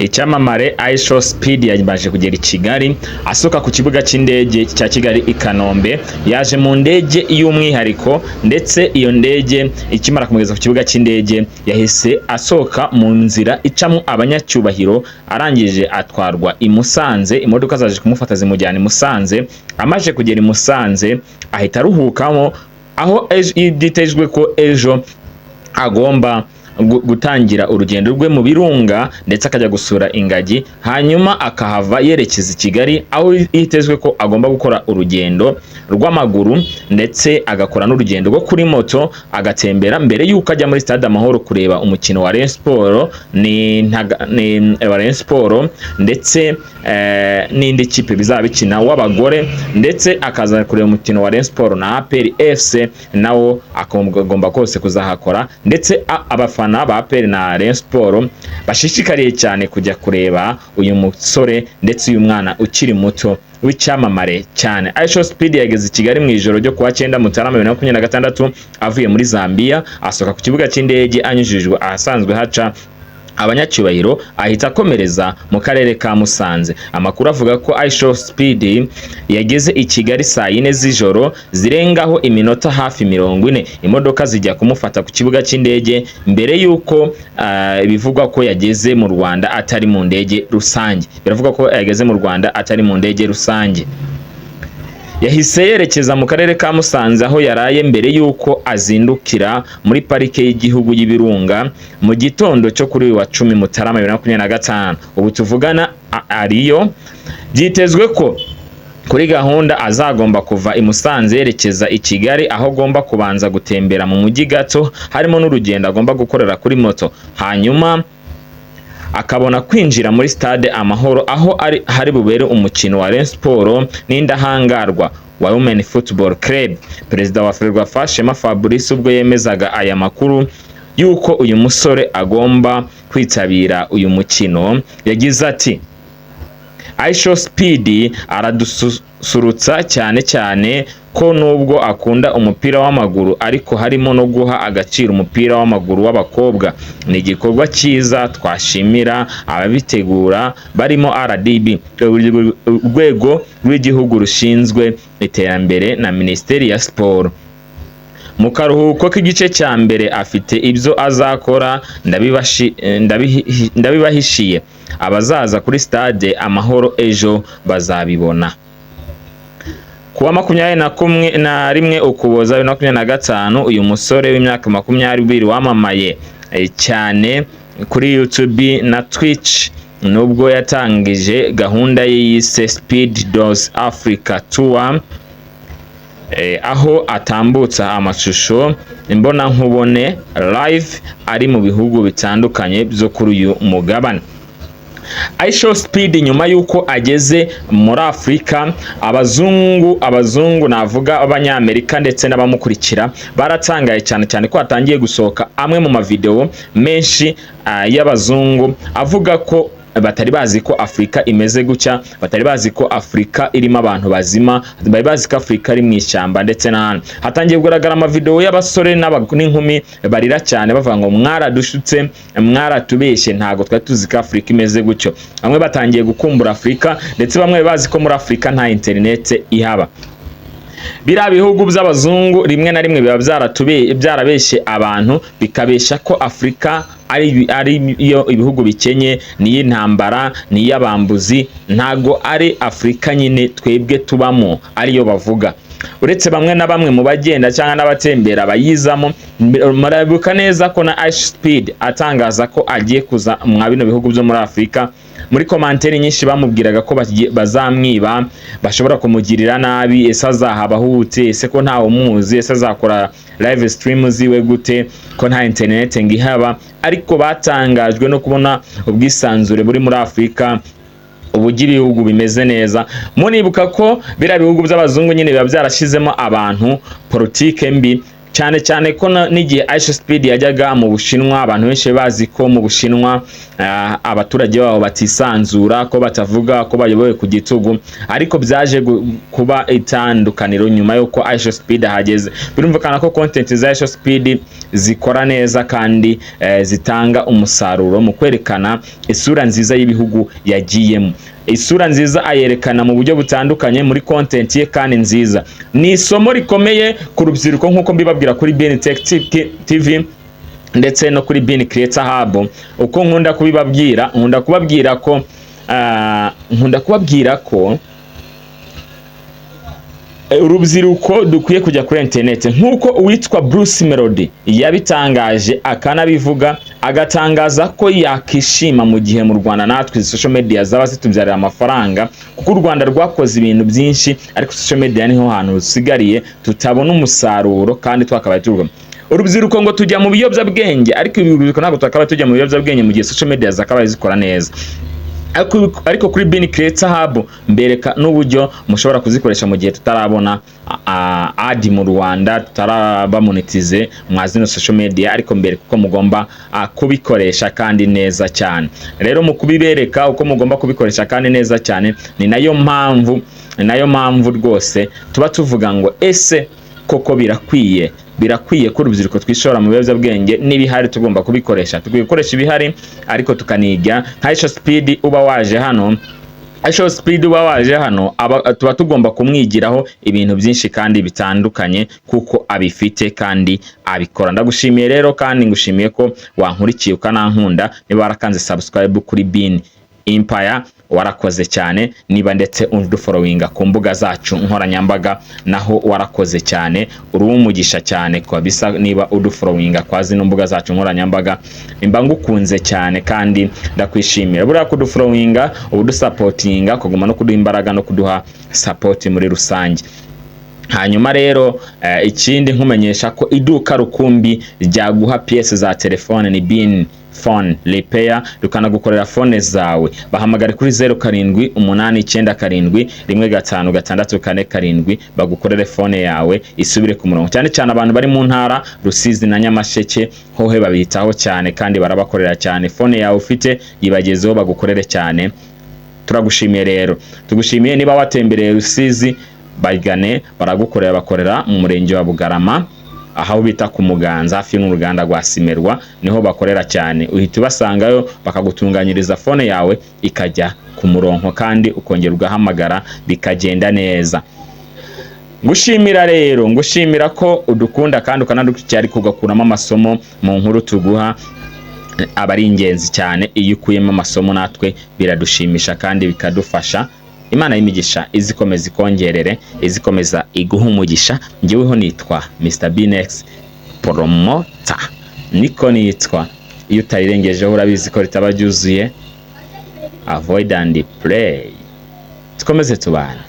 Icyamamare IShowSpeed yamaze kugera i Kigali, asohoka ku kibuga cy'indege cya Kigali i Kanombe. Yaje mu ndege y'umwihariko, ndetse iyo ndege ikimara kumugeza ku kibuga cy'indege yahise asohoka mu nzira icamo abanyacyubahiro, arangije atwarwa i Musanze. Imodoka zaje kumufata zimujyana i Musanze. Amaze kugera i Musanze ahita aruhukamo, aho byitezwe ko ejo agomba gutangira urugendo rwe mu birunga, ndetse akajya gusura ingagi, hanyuma akahava yerekeza i Kigali, aho hitezwe ko agomba gukora urugendo rw'amaguru, ndetse agakora n'urugendo rwo kuri moto, agatembera mbere y'uko ajya muri Stade Amahoro kureba umukino wa Rayon Sport ni wa Rayon Sport ndetse n'indi kipe bizaba bikina w'abagore, ndetse akaza kureba umukino wa Rayon Sport na APR FC, nawo agomba kose kuzahakora. Ndetse abafana ba APR na Rayon Sport bashishikariye cyane kujya kureba uyu musore, ndetse uyu mwana ukiri muto w'icyamamare cyane. IShowSpeed yageze i Kigali mu ijoro ryo kuwa 9 Mutarama 2026 avuye muri Zambia. Asohoka ku kibuga cy'indege anyujijwe ahasanzwe haca abanyacyubahiro, ahita akomereza mu karere ka Musanze. Amakuru avuga ko IShowSpeed yageze i Kigali saa 4 z'ijoro zirengaho iminota hafi 40. Imodoka zijya kumufata ku kibuga cy'indege mbere y'uko bivugwa ko yageze mu Rwanda atari mu ndege rusange. Biravugwa ko yageze mu Rwanda atari mu ndege rusange. Yahise yerekeza mu karere ka Musanze, aho yaraye mbere y'uko azindukira muri Parike y'Igihugu y'Ibirunga mu gitondo cyo kuri uyu wa 10 Mutarama 2025. Ubu tuvugana ariyo. Byitezwe ko kuri gahunda azagomba kuva i Musanze yerekeza i Kigali, aho agomba kubanza gutembera mu mujyi gato, harimo n'urugendo agomba gukorera kuri moto, hanyuma akabona kwinjira muri Stade Amahoro, aho ari hari bubere umukino wa Rayon Sport n'Indahangarwa wa Women Football Club. Perezida wa FERWAFA, Shema Fabrice, ubwo yemezaga aya makuru y'uko uyu musore agomba kwitabira uyu mukino, yagize ati: "IShowSpeed aradususurutsa cyane cyane ko nubwo akunda umupira w'amaguru, ariko harimo no guha agaciro umupira w'amaguru w'abakobwa. Ni igikorwa cyiza twashimira ababitegura barimo RDB, urwego rw'igihugu rushinzwe iterambere, na Minisiteri ya Siporo. Mu karuhuko k'igice cya mbere afite ibyo azakora, ndabibahishiye. Abazaza kuri Stade Amahoro ejo bazabibona." Kuwa 21 Ukuboza 2025, uyu musore w'imyaka 20 wamamaye cyane kuri YouTube na Twitch, nubwo yatangije gahunda ye yise Speed Does Africa Tour, aho atambutsa amashusho imbonankubone live ari mu bihugu bitandukanye byo kuri uyu mugabane. IShowSpeed nyuma y'uko ageze muri Afurika, abazungu navuga b'Abanyamerika ndetse n'abamukurikira baratangaye cyane cyane ko hatangiye gusohoka amwe mu mavideo menshi y'abazungu avuga ko batari bazi ko Afurika imeze gutya, batari bazi ko Afurika irimo abantu bazima, bari bazi ko Afurika ari mu ishyamba ndetse n'ahandi. Hatangiye kugaragara amavideo y'abasore n'inkumi barira cyane, bavuga ngo: "Mwaradushutse, mwaratubeshye, ntabwo twari tuzi ko Afurika imeze gutyo." Bamwe batangiye gukumbura Afurika, ndetse bamwe bazi ko muri Afurika nta interinete ihaba. Biriya bihugu by'abazungu rimwe na rimwe biba byarabeshye abantu, bikabeshya ko Afurika ari yo ibihugu bikenye, n'iy'intambara, n'iy'abambuzi. Ntago ari Afurika nyine twebwe tubamo ariyo bavuga, uretse bamwe na bamwe mu bagenda cyangwa n'abatembera bayizamo. Murabibuka neza ko na IShowSpeed atangaza ko agiye kuza mwa bino bihugu byo muri Afurika, muri commentaire nyinshi bamubwiraga ko bazamwiba, bashobora kumugirira nabi. Ese azahaba ahutse? Ese ko ntawe umuzi? Ese azakora live stream ziwe gute ko nta internet ngo ihaba? Ariko batangajwe no kubona ubwisanzure buri muri Afurika, uburyo ibihugu bimeze neza. Munibuka ko biriya bihugu by'abazungu nyine biba byarashyizemo abantu politike mbi. Cyane cyane ko n'igihe IShowSpeed yajyaga mu Bushinwa, abantu benshi bazi ko mu Bushinwa abaturage babo batisanzura, ko batavuga, ko bayobowe ku gitugu, ariko byaje kuba itandukaniro nyuma y'uko IShowSpeed ahageze. Birumvikana ko content za IShowSpeed zikora neza kandi zitanga umusaruro mu kwerekana isura nziza y'ibihugu yagiyemo. Isura nziza ayerekana mu buryo butandukanye muri content ye kandi nziza. Ni isomo rikomeye ku rubyiruko, nk'uko mbibabwira kuri BN Tech TV ndetse no kuri BN Creator Hub. Uko nkunda kubibabwira, nkunda kubabwira ko urubyiruko dukwiye kujya kuri interineti, nk'uko uwitwa Bruce Melody yabitangaje, akanabivuga, agatangaza ko yakishima mu gihe mu Rwanda natwe izi social media zaba zitubyarira amafaranga, kuko u Rwanda rwakoze ibintu byinshi, ariko social media niho hantu rusigariye tutabona umusaruro kandi twakabaye turuva. Urubyiruko ngo tujya mu biyobyabwenge, ariko ibi urubyiruko ntabwo twakabaye tujya mu biyobyabwenge mu gihe social media zakabaye zikora neza. Ariko kuri BN Creator Hub mbereka n'uburyo mushobora kuzikoresha mu gihe tutarabona ad mu Rwanda, tutaraba monetize mwa zino social media, ariko mbereka uko mugomba kubikoresha kandi neza cyane. Rero mu kubibereka uko mugomba kubikoresha kandi neza cyane, ni nayo mpamvu rwose tuba tuvuga ngo: ese koko birakwiye ko urubyiruko twishora mu biyobyabwenge n'ibihari tugomba kubikoresha? Tukwiye gukoresha ibihari, ariko tukaniga nka IShowSpeed uba waje hano. IShowSpeed uba waje hano tuba tugomba kumwigiraho ibintu byinshi kandi bitandukanye, kuko abifite kandi abikora. Ndagushimiye rero, kandi ngushimiye ko wankurikiye ukanankunda. Niba warakanze subscribe kuri Bin Empire, warakoze cyane. Niba ndetse udufollowinga ku mbuga zacu nkoranyambaga, naho warakoze cyane, uri umugisha cyane kabisa. Niba udufollowinga kwa zino mbuga zacu nkoranyambaga, mba ngukunze cyane kandi ndakwishimira. Buriya kudufollowinga uba udusupportinga, kuguma no kuduha imbaraga no kuduha support muri rusange. Hanyuma rero ikindi nkumenyesha ko iduka rukumbi ryaguha pièces za telefone ni Bin Phone Repair, rukanagukorera phone zawe. Bahamagare kuri 0789715647, bagukorere phone yawe isubire ku murongo. Cyane cyane abantu bari mu ntara Rusizi na Nyamasheke hohe babitaho cyane kandi barabakorera cyane. Phone yawe ufite yibagezeho bagukorere cyane. Turagushimiye rero, tugushimiye. Niba watembereye Rusizi, bagane baragukorera. Bakorera mu murenge wa Bugarama, aho bita ku Muganza, hafi n'uruganda rwa Simerwa, niho bakorera cyane. Uhita ubasangayo bakagutunganyiriza phone yawe ikajya ku murongo, kandi ukongera ugahamagara bikagenda neza. Ngushimira rero, ngushimira ko udukunda kandi ukanadukurikira, ariko ugakuramo amasomo mu nkuru tuguha. Aba ari ingenzi cyane iyo ukuyemo amasomo, natwe biradushimisha kandi bikadufasha. Imana y'imigisha izikomeza ikongerere, izikomeza iguha umugisha. Njyeweho nitwa Mr Binex Promoter, niko nitwa. Iyo utarirengejeho urabizi ko ritaba ryuzuye. Avoid and play. Dukomeze tubana.